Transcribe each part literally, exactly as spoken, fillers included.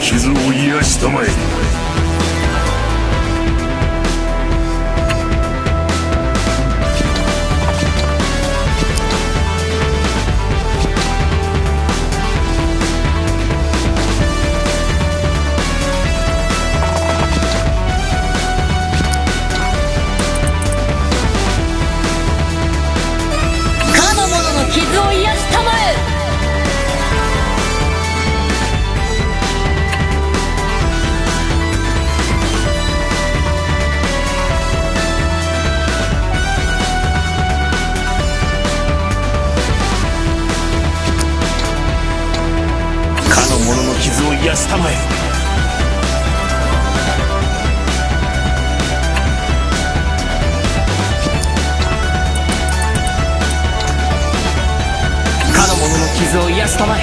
傷を癒したまえ。かの者の傷を癒したまえ。 かの者の傷を癒したまえ。かの者の傷を癒したまえ。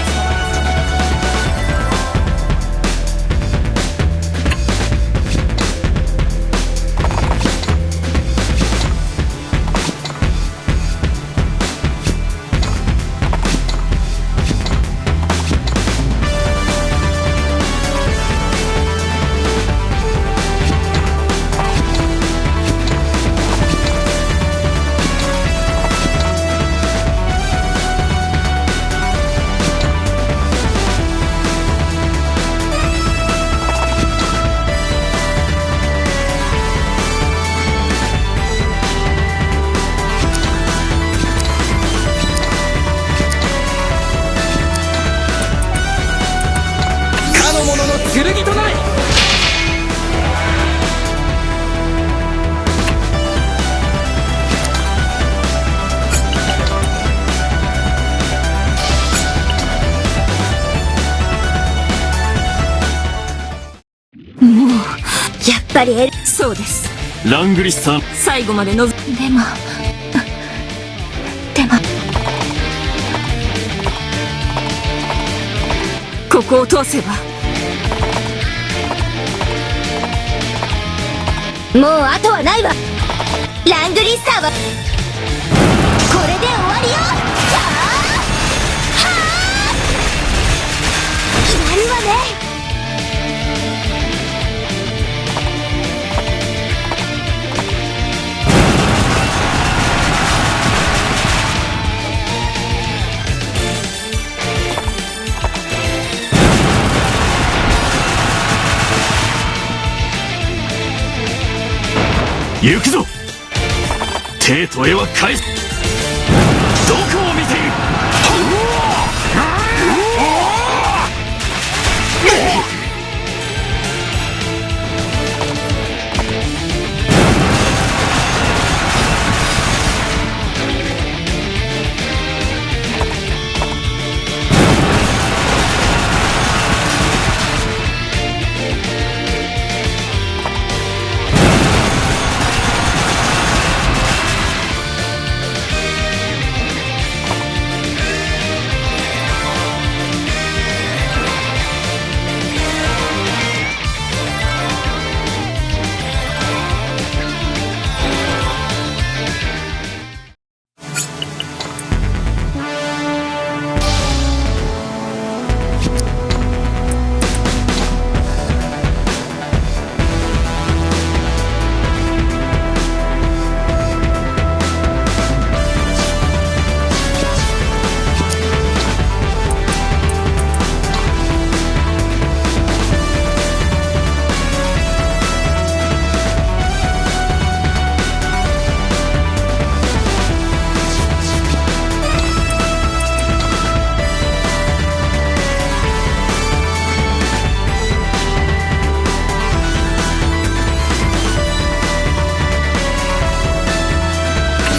かの者の剣となれ。 もう、やっぱりエル、そうです。ラングリスさん。最後までの、でも、でも、ここを通せば。もう後はないわ。ラングリスさんは、これで終わりよ。はあ！はあ！やるわね。 行くぞ！ 手と手は返す。どこを見ている？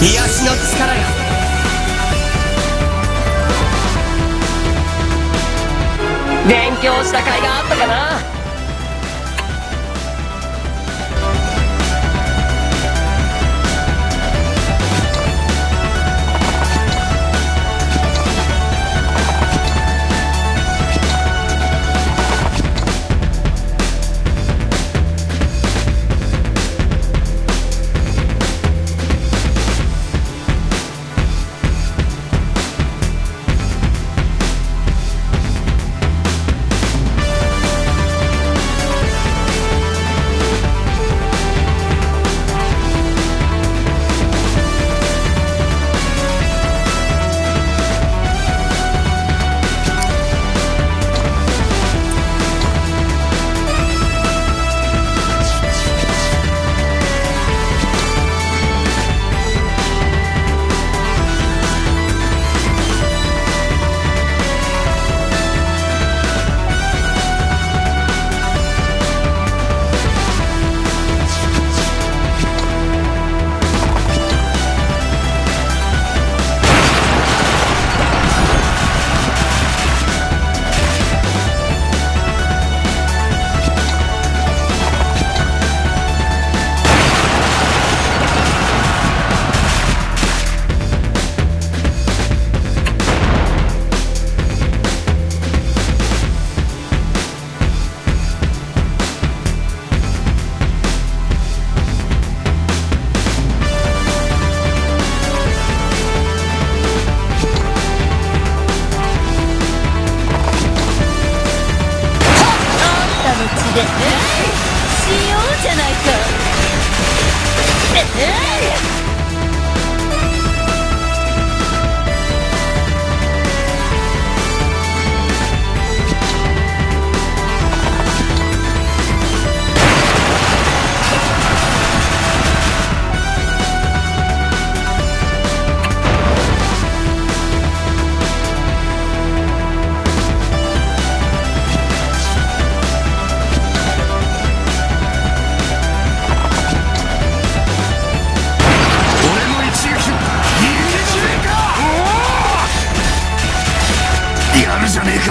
癒しの力よ。勉強した甲斐があったかな。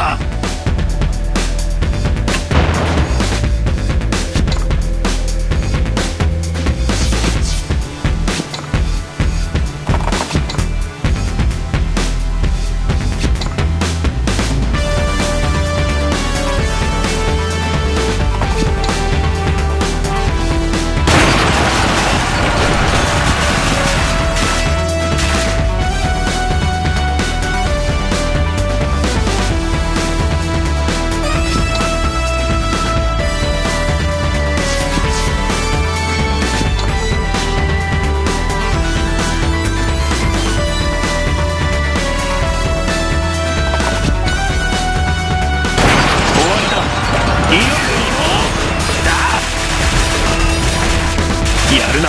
終わりだ。いよいよだ。やるな。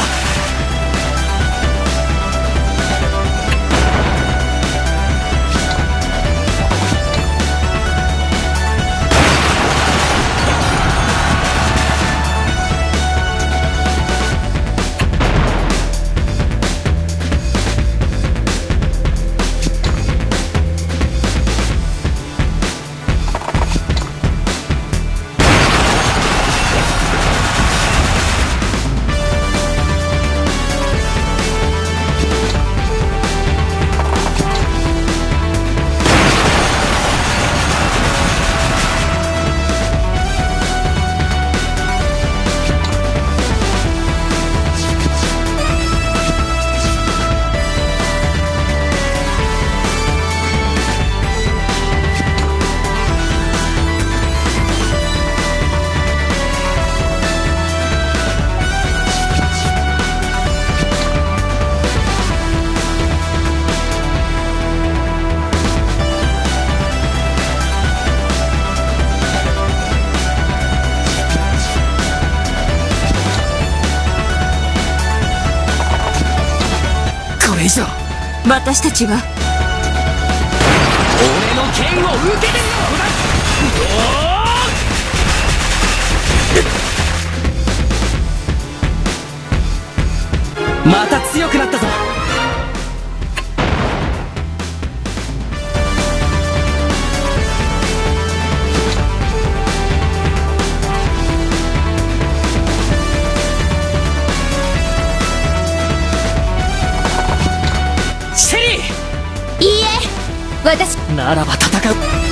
これ以上。私たちは、俺の剣を受けてみろ！また強くなったぞ。シェリー！いいえ、私、ならば戦う。